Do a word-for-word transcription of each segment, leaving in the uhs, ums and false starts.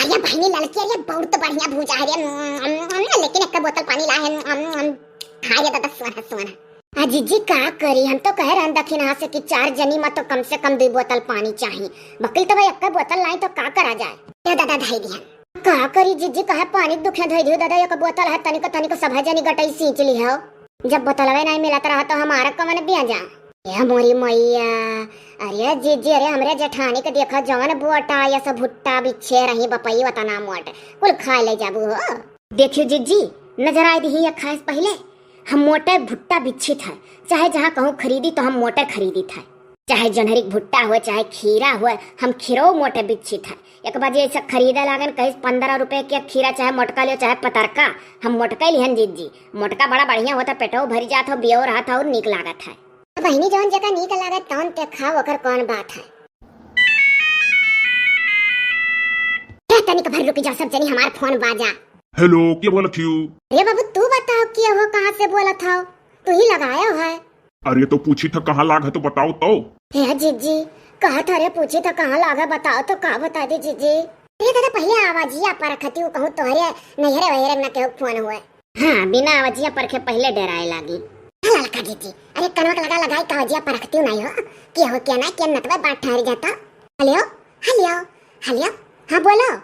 अरे बहिनी ललकी, अरे बहुत बढ़िया भूजा है रे, लेकिन एक बोतल पानी ला है। हाय रे दादा, सोना, सोना। आ जिज्जी का करी, हम तो कहे रहन दखिनहा से कि चार जनी मा तो कम से कम दुई बोतल पानी चाही। बकिल तो भाई एक बोतल लाई तो का करा जाए? ए दादा, धई दिहन। का करी जिज्जी, कहे पानी के दुखे धई दियो दादा, एक बोतल है, तनिको तनिको सब है जनी गटई सींच ली हो। जब बोतलवे नहीं मिलत रहा तो हमारा कवन बिया जा? ए मोरी मैया, अरे जिज्जी, अरे हमरे जेठानी के देखा जवन बोटा या सब भुट्टा बिच्छे रही बपई वतना मोट, कुल खा ले जाबू हो। देखियो जिज्जी, नजर आए दिही या खाए से पहिले, हम मोटे भुट्टा बिच्छित है, चाहे जहाँ कहूँ खरीदी तो हम मोटे खरीदित है, चाहे जनहरी के भुट्टा हुए, चाहे खीरा हुए, हम खीरो मोटे बिच्छित है। एक बार जे ऐसा खरीदे लागन, कहिस पन्द्रह रुपए के खीरा, चाहे मोटका लियो, चाहे पतरका, हम मोटका लिहन जिज्जी। मोटका बड़ा बढ़िया होता, पेटो भरी जात हो, बियो रहत हो और नीक लागत है। बहिनी, जौन जेका नीक लागत तौन ते खाओ, ओकर कौन बात है। ए, तनिक भर रुकी जाओ सब जनी, हमार फोन बाजा। हेलो, के बोलत हियो? अरे बाबू, तू बताओ के हो, कहाँ से बोलत हो? तू ही लगायो है। अरे तो पूछी था कहाँ लाग है तो बताओ तो। हे जिज्जी, कहा था रे, पूछी था कहाँ लाग है बताओ तो, का बता दे जिज्जी। अरे दादा, पहिले आवाजिया परखती हूँ, कहूँ तोहरे नैहरे वैहरे न केहू फोन हुए। हाँ, बिना आवाजिया परखे पहिले डेराए लागी। हाँ ललका जिज्जी, अरे कनवा के लगा लगाई का आवाजिया परखती हूँ नहीं हो, के हो के ना, के नतबे बात ठहर जाता। हेलो, हेलो, हेलो, हाँ बोलो।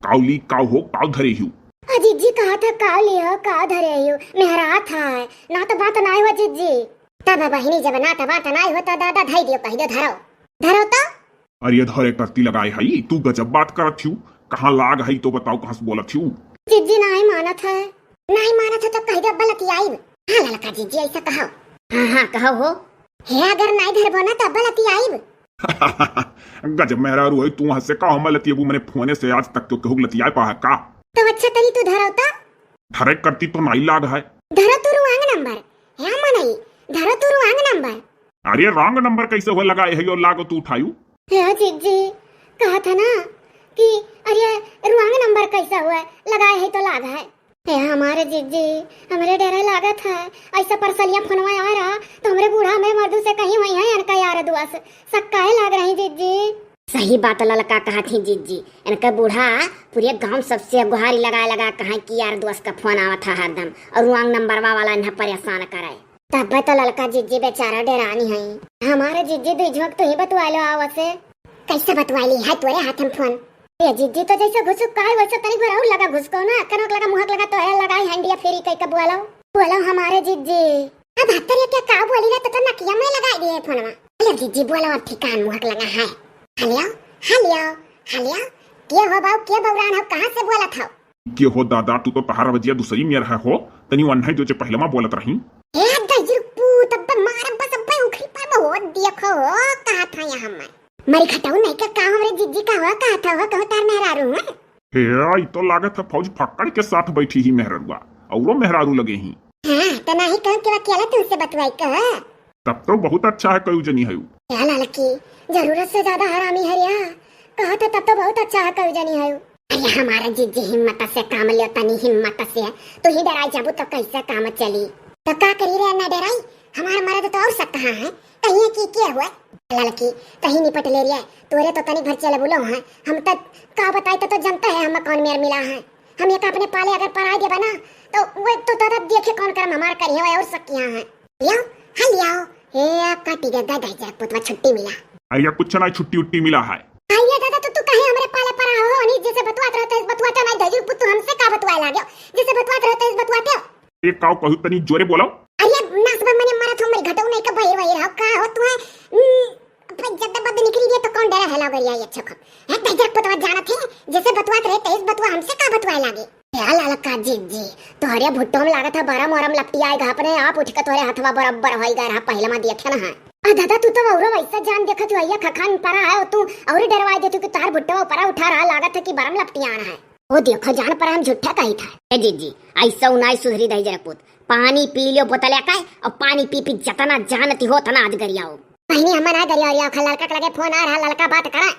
काउली काउ हो, काउ धरे हिउ? आ जिज्जी कहा था काउली हो, काउ धरे हिउ, मेहरात है, ना तो बात नाई हो जिज्जी। तब बहिनी जब ना तो बात नाई हो तो दादा धई दियो, कह दो धरो, धरो तो। अरे धरे करती लगाए हई, तू गजब बात करत हिउ, कहाँ लाग हई तो बताओ कहाँ से बोलत हिउ? जिज्जी नाई मानत है। नाई मानत है तो कह दे अब्बा लतियाइब। हाँ ललका जिज्जी ऐसा कहो। हाँ हाँ कहो हो। हे अगर नाई धरबो ना तो अब्बा लतियाइब। गजब मेहरारू है तू, हंसे का हम लतियबू, मने फोने से आज तक तो केहू लतियाए पा है का? तो अच्छा तनी तू धरो तो। धरे करती तो नाई लाग है। धरो तू रुआंग नंबर। हे मनई, धरो तू रुआंग नंबर। अरे रॉन्ग नंबर कैसे हुआ लगाए है यो लागो तू उठायू? हे जिज्जी, कहा था ना कि अरे रुआंग नंबर कैसा हुआ लगाए है तो लाग है। हे हमारे जिज्जी, हमरे डरे लागत है, ऐसा परसलिया फोनवा आ रहा तो हमरे बूढ़ा हमरे मर्दू से कहीं हुई है इनका यार दुआ से शक काहे लाग रही जिज्जी? सही बात ललका कहा थी जिज्जी, इनका बूढ़ा पूरे गांव सबसे गुहारी लगाए लगा कहा कि यार दोस्त का फोन आवत है हरदम और रुआंग नंबरवा वाला इन्हें परेशान करे। तब तो ललका जिज्जी बेचारा डेरानी है। हमारे जिज्जी दुई झोंक तू ही बतुआ लो आवत से। कैसे बतुआ ली है तोरे हाथ में फोन? ए जिज्जी तो जैसे घुसुक काहे वैसे तनी भर और लगा घुसको ना, कनक लगा मुहक लगा तोहरे लगा हंडिया फेरी कई के बोलो। बोलो हमारे जिज्जी। अब हत्तर ये क्या का बोली ना तो, तो नकिया में लगा दिए फोनवा। हेलो जिज्जी बोलो अब ठिकान मुहक लगा है। हेलो, हेलो, हेलो। के हो बाऊ, के बौरान हो, कहाँ से बोलत हो? के हो दादा, तू तो तहार आवाजिया दूसरी मेर है हो, तनी वन्है जो जे पहलमा बोलत रही। ए दहिजर पूत, अब्बे मार बस अब्बे उखरी पर में हो, देखो हो, कहा था यहाँ मैं। मरी खटाऊ नहीं का, का हमरे जिज्जी का हो, कहा था हो, कहो तार मेहरारू है। हे, ई तो लागत है फौज फक्कड़ के साथ बैठी ही मेहररुआ, औरो मेहरारू लगे ही। हाँ, तो नहीं कहूँ कि अकेला तुमसे बतवाई कह। तब तो बहुत अच्छा है कयू जनी हयू। क्या ललकी, जरूरत से ज्यादा हरामी है या? कहा तो तब तो बहुत अच्छा है कयू जनी हयू। अरे हमारा जिज्जी हिम्मत से काम लियो तनी हिम्मत से, तू ही डराई जाबू तो कैसे काम चली? तो का करी रे ना डराई, हमारा मर्द तो और सब कहाँ है, कहिए कि के हुए? ललकी, कहीं निपट ले रे, तोरे तो तनी भर चले बोलो है, हम तो का बताई तो, तो जनता है हम कौन मेर मिला है, हम एक अपने पाले अगर पराई देबा ना, तो वो तो दादा देखे कौन करम हमार करी है, और सब किया है। लियाओ, हाँ लियाओ। हे काटी रे दादा, जरा पुतवा छुट्टी मिला। अरे कुछ ना, छुट्टी उट्टी मिला है। अरे दादा, तो तू कहे हमरे पाले परा हो, नहीं जैसे बतवात रहते, इस बतवाते नहीं, दहिजर पूत तू हमसे का बतवाए लागे, जैसे बतवात रहते, इस बतवाते। ये काव कहू तनी जोरे बोलो। अरे नासबा मने मारा थो, मरी घटऊ नहीं का बहिर वहिर हो, का हो तू है? हम्म, भाई जब बद निकली रे तो कौन डरा है लगरिया ये छखम। है दहिजर पुतवा जानत है, जैसे बतवात रहते, इस बतवा हमसे का बतवाए लागे। ए ललका जिज्जी, तोहरे भुट्टो में लागत है बरम वरम लपटियाए गा, अपने आप उठ के तोहरे हथवा बराबर होई गा रहा, पहले मा देखे ना है। आ दादा, तू तो औरो वैसा जान देखत हो, या खखान परा है, तू औरी डरवाए देतू कि तोहर भुट्टो ऊपरा उठा रहा, लागत है कि बरम लपटियान है। ओ देखो जान परा हम झूठा कही था। ए जिज्जी, ऐसा उनाई सुधरी दहिजर पूत, पानी पी लियो बोतल का, और पानी पी पी जतना जानती हो तना आज गरियाओ। बहिनी, हम ना गरिया उरिया, ओखा ललका के लगे फोन आ रहा, ललका बात करा।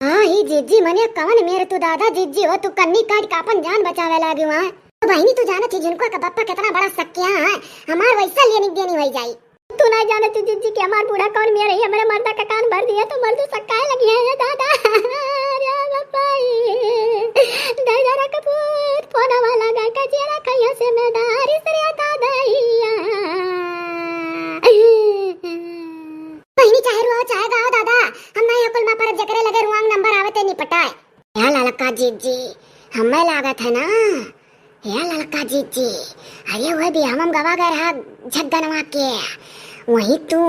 हाँ ही जिज्जी, मने कवन मेर तू दादा जिज्जी हो, तू कन्नी काट के अपन जान बचावे लागी वहाँ। तो बहिनी, तू जानत ही जिनको का बप्पा कितना बड़ा सक्या है, हमार वैसा लेनी देनी हो जाई। तू ना जानत ही जिज्जी कि हमार बूढ़ा कौन मेर है, हमारे मर्दा का कान भर दिया तो मर्दू सक्काए लगी है, है दादा। अरे बप्पा, या ललका जिज्जी, हमें लागत है ना, या ललका जिज्जी, अरे वह बियाहवा में गवा गए रहा झग्गनवा के, वही तू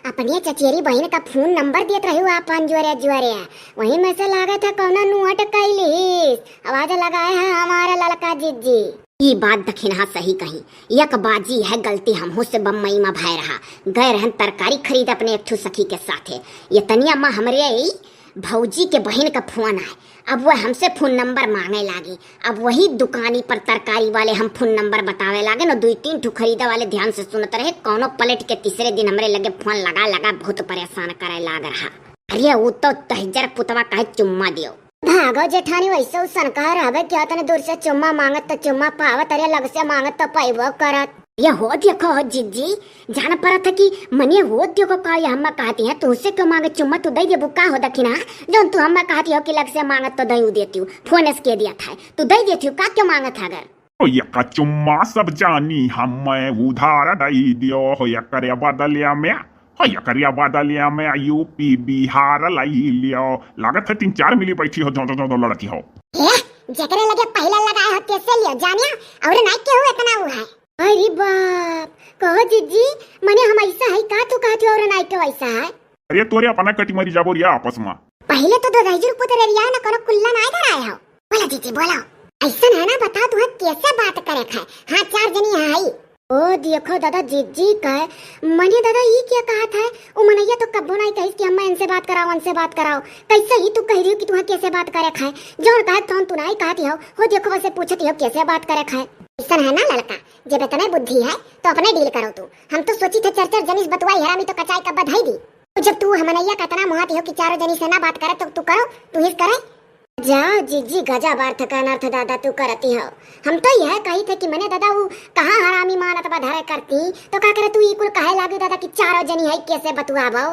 अपने चचेरी बहिन का फोन नंबर देत रही हो अपन जोरे जोरे, वही में से लागत है कौनो नोट कैलिस, आवाज लगाए है हमारा ललका जिज्जी। ई बात दखिनहा सही कही, एक बाजी है गलती हमहू से बम्बई में भय रहा, गए रहन तरकारी खरीद अपने एक ठो सखी के साथे, ये तनिया माँ हमरे ई भौजी के बहिन का फोन आए। अब वह हमसे फोन नंबर मांगे लागी। अब वही दुकानी पर तरकारी वाले हम फोन नंबर बतावे लागे न, दुई तीन ठो खरीदे वाले ध्यान से सुनत रहे। कौनो पलट के तीसरे दिन हमरे लगे फोन लगा लगा बहुत परेशान करे लाग रहा। अरे वो तो दहिजर पुतवा कहे चुम्मा दियो। भागो जेठानी, वैसे उसन कह रहबे क्या? तने दूर से चुम्मा मांगत तो चुम्मा पावत, अरे लग से मांगत तो पैबो करत। ये हो देखो हो जिज्जी, जान परत है कि मने हो देखो का ये हम्मा कहती है, तुझसे क्यों मांगे चुम्मा, तू दे देबू का हो दखिना? जौन तू हम्मा कहती हो कि लग से मांगत तो दई देती हूँ, फोन से के दिया था, तू दे देती हूँ का, क्यों मांगत है अगर? हो यका चुम्मा सब जानी हम्मे उधार दई दियो, हो एकरे बदलिया में, हो एकरे बदलिया में यूपी बिहार लाई लियो। लागत है तीन चार मिली बैठी हो, जो जो जो लड़की हो। ए, जेकरे लगे पहले लगाए हो कैसे लियो जानिया, और नाई केहू इतना वो है। अरे बाप, कहो जिज्जी, मने हम ऐसा है का तू कहत हो और नाई के वैसा है? अरे तोरे अपना कटी मरी जाबो रिया आपस में। पहले तो दो दहिजर पुत्र रिया न कोनो कुल्ला नाई धराए हो। बोला जिज्जी बोला। ऐसा है ना, बताओ तुम्हें कैसे बात करे खाए? हाँ चार जनी है। ओ देखो दादा जिज्जी का है। मने दादा ई क्या कहा था? ओ मनैया तो कब्बो नाई कहिस कि अम्मा इनसे बात कराओ, उनसे बात कराओ। कैसे ही तू कह रही हो कि तुम्हें कैसे बात करे खाए? जौन कहे तौन तू नाई कहती हो। हो देखो वैसे पूछती हो कैसे बात करे खाए। ऐसा है ना लड़का, जब इतने बुद्धि है तो अपने डील करो तू। हम तो सोची थे चार चार जनी से बतुआई हरामी तो कचाई का बधाई दी। तो जब तू हमनैया का इतना मुहाती हो कि चारों जनी से ना बात करे तो तू करो, तू हिस करे। जाओ जिज्जी गजब अर्थ का अनर्थ दादा तू करती हो। हम तो यह कही थे कि मने दादा वो कहाँ हरामी मानत बा धरे करती, तो का करे तू ई कुल कहे लागी दादा कि चारों जनी है कैसे बतुआबो?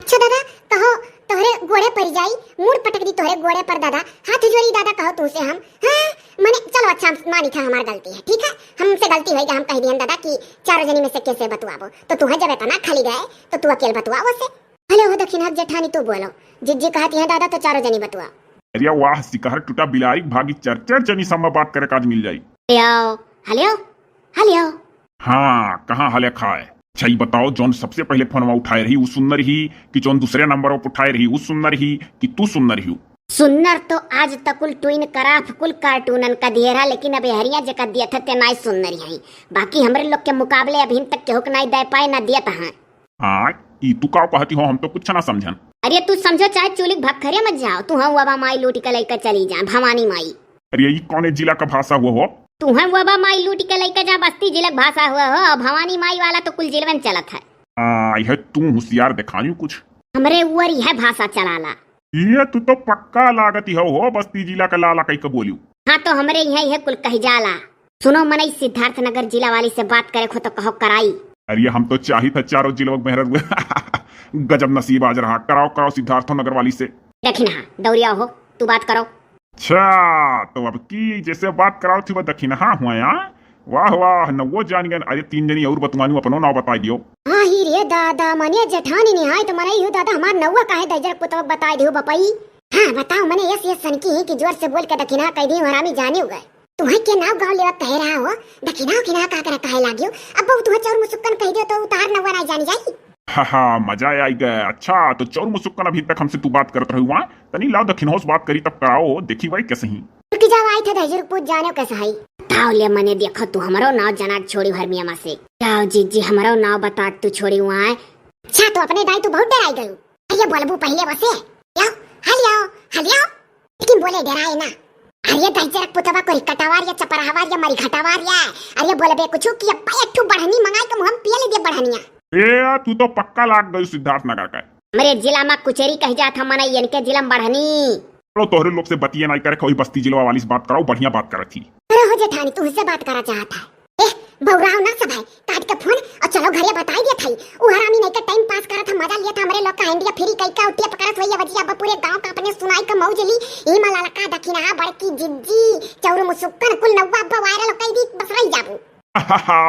अच्छा दादा, कहो तोहरे गोड़े पर जाई, मुड़ पटक दी तोहरे गोड़े पर दादा, हाथ जोड़ी दादा कहो तुमसे हम। हाँ, मने चलो अच्छा हम मानी था हमार गलती है, ठीक है, हमसे गलती होई कि हम कह दियन दादा कि चारों जनी में से कैसे बतुआबो, तो तुम्हें जब इतना खाली गए तो तू अकेल बतुआबो से। हेलो हो दखिनहा जेठानी तू बोलो, जिज्जी कहती है दादा तो चारों जनी बतुआ। अरे वाह, सिकहर टूटा बिलारी भागी, चार चार जनी सम्मा बात करे काज मिल जाई। हेलो, हेलो, हेलो। हाँ, कहाँ हले खाए? अच्छा, ई बताओ, जौन सबसे पहले फोनवा उठाए रही, उ सुन्नर ही कि जौन दूसरे नंबर पर उठाए रही, उ सुन्नर ही कि तू सुन्नर ही? सुन्नर तो आज तक कुल ट्विन कराफ, कुल कार्टूनन का दिए रहा, लेकिन अब हरिया जेका दिया था, ते नाई सुन्नर ही। बाकी हमरे लोग के मुकाबले अभी तक केहू के नाई दे पाए, ना दिया था। हाँ, ई तू का कहती हो, हम तो कुछ ना समझन। अरे तू समझो चाहे चूलिक भखरे मत जाओ, तू हाँ वबा माई लूट के लेकर चली जा, भवानी माई। अरे ई कौने जिला का भाषा हुआ हो? तू हाँ वबा माई लूट के लेकर जा, बस्ती जिला का भाषा हुआ हो, भवानी माई वाला तो कुल जिलवन चलत है। आ, यह तू होशियार दिखायू कुछ। हमरे ऊपर यह भाषा चलाला। ये तू तो पक्का लागत ही हो, हो बस्ती जिला का लाला कह के बोलियो। हाँ तो हमरे यहाँ यह कुल कह जाला। सुनो मनई, सिद्धार्थ नगर जिला वाली से बात करे खो तो कहो कराई। अरे हम तो चाहित है चारों जिलों में मेहररुआ। गजब नसीब आज रहा। कराओ, कराओ सिद्धार्थ नगर वाली से। दखिनहा, दौरिया हो, तू बात करो। अच्छा, तो अब की जैसे बात कराओ थी वो दखिनहा हुआ यार। वाह वाह, नवो जान गए। अरे तीन जनी और बतुआनी, अपनो नाव बताई दियो। हाँ ही रे दादा, मने जेठानी निहाय तो मने यू दादा हमार नवो काहे दहिजर पुतवा बताई दियो बपई। हाँ बताओ, मने यस यस सनकी ही कि जोर से बोल के दखिनहा कह दी, हरामी जानी हो गए। तुम्हें के नाव गाँव लेवा कह रहा हो, दखिना उखिना का करे कहे लागियो। अब बहू तुम्हें चौर मुसुक्कन कह दियो तो उतार नवा ना जानी जाई। हा हा, मजा आई गए। अच्छा, तो चौर मुसुक्कन अभी तक हमसे तू बात करत रही हुआ, तनी लाओ दखिनहो से बात करी तब कराओ, देखी भाई कैसे ही। रुकी जाओ, आई थे दहिजर पूछ जानो कैसे हई। ताव ले मने देखो तू हमरो नाव जना छोड़ी हरमिया मा से। जाओ जीजी हमरो नाव बता तू छोड़ी हुआ है। अच्छा, तो अपने दाई तू बहुत डराई गई। अरे बोलबू पहले बसे। हलियो, हलियो, हलियो। लेकिन बोले डराए ना। अरे दहिजर पुतवा कोरी कटावार या चपराहवार या मरी घटावार या। अरे बोलबे कुछ कि अब्बा एक ठू बढ़नी मंगाई के मुहम पिए ले दे बढ़निया। ए, तू तो पक्का लाग गई सिद्धार्थ नगर का। हमरे जिला मा कुचेरी कह जात हम मनई, इनके जिला मा बढ़नी। चलो तोहरे लोग से बतिये नाई करे, कोई बस्ती जिलवा वाली से बात कराओ, बढ़िया बात करत ही। अरे हो जेठानी, तू से बात करा चाहत है। ए, बौराव ना सब है, काट के फोन और चलो घरे बताई दिया थाई। उ हरामी नहीं के टाइम पास करत हम, मजा लिया था हमरे लोग का इंडिया फ्री कई का उठिया पकड़त हुई वजिया, अब पूरे गांव का अपने सुनाई का मौज ली। ई मलाला का दखिना बड़की जिज्जी, चौरू मुसुक्कन कुल नौवा अब वायरल कई दी, बस रही जाबू।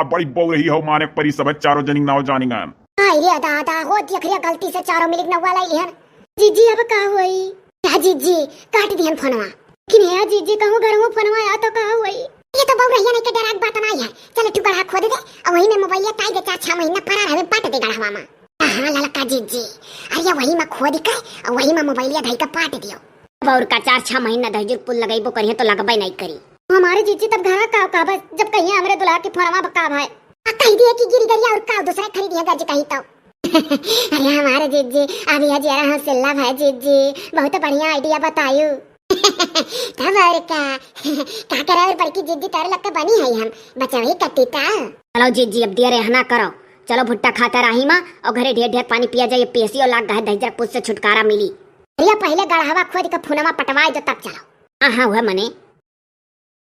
बड़ी बौ रही हो, माने परी सब चारों जनिंग नाव जानिंग। हाय रे दादा, हो देख रे गलती से चारों मिलिक नौवा लाई लिहन। जीजी अब का होई? का जीजी, काट दिहन फोनवा। किन है जीजी, कहूँ घरहूँ फोनवा आया तो का होई? ये तो बउरहिया नहीं के डराक बात नाई है। चल, तू गड़हा खोद दे, अउ वही में मोबाइलिया ताई दे, चार छह महीना पड़ा रहे, पाट दे गड़हवा में। हाँ ललका जीजी, अरे वही में खोद के, अउ वही में मोबाइलिया धई के पाट दियो। अब अउर का, चार छह महीना दहिजुर पुल लगइबो करिहे तो लगबे नहीं करी। हमारे जीजी तब घरा का का बस, जब कहिए हमरे दुल्हा के फोनवा बका भाई। आ कह दिए कि गिरी गरिया अउर का दूसरा खरीदी है गज कही तो। अरे हमारे जीजी, अभी है जरा हम सिल्ला भाई जीजी, बहुत बढ़िया आइडिया बतायू। तब अउर का, का करे अउर बड़की जीजी तोरे लग के बनी है हम, बचवही कती ता। चलो जीजी, अब दिया रहना करो, चलो भुट्टा खाता राही मा अउर घरे ढेर ढेर पानी पिया जाए, पियसियो लाग गए, दहिजरा पुस से छुटकारा मिली। अरे पहले गड़हवा खोद के फोनवा पटवाए जो तब चलो। हाँ हाँ, वह मने।